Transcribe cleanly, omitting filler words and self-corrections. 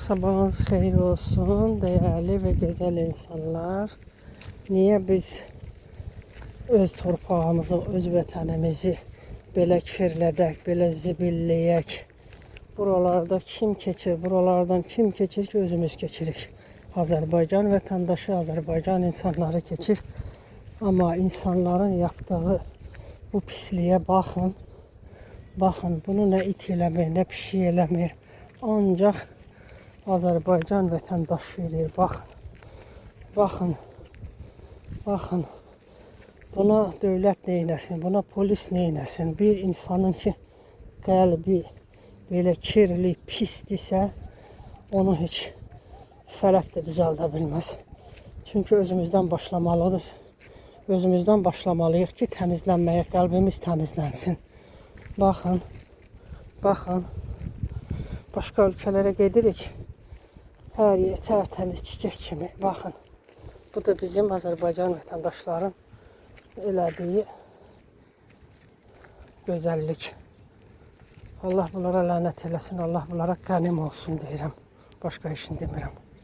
Sabahınız xeyir olsun, dəyərli və gözəl insanlar. Niyə biz öz torpağımızı, öz vətənimizi belə kirlədək, belə zibilləyək? Buralarda kim keçir, buralardan kim keçir ki, özümüz keçirik. Azərbaycan vətəndaşı, Azərbaycan insanları keçir. Amma insanların yaptığı bu pisliyə baxın. Baxın, bunu nə it eləmir, nə pişik eləmir. Ancaq Azərbaycan vətəndaşı eləyir. Baxın. Baxın. Baxın. Buna dövlət neynəsin, buna polis neynəsin? Bir insanın ki qəlbi belə kirli, pisdirsə, onu heç fələk də düzəldə bilməz. Çünki özümüzdən başlamalıdır. Özümüzdən başlamalıyıq ki, təmizlənməyə, qəlbimiz təmizlənsin. Baxın. Baxın. Başqa ölkələrə gedirik. Hər yer tərtəmiz çiçək kimi. Baxın. Bu da bizim Azərbaycan vətəndaşların elədiyi gözəllik. Allah bunlara lənət eləsin, Allah bunlara qənim olsun deyirəm. Başqa heç nə demirəm.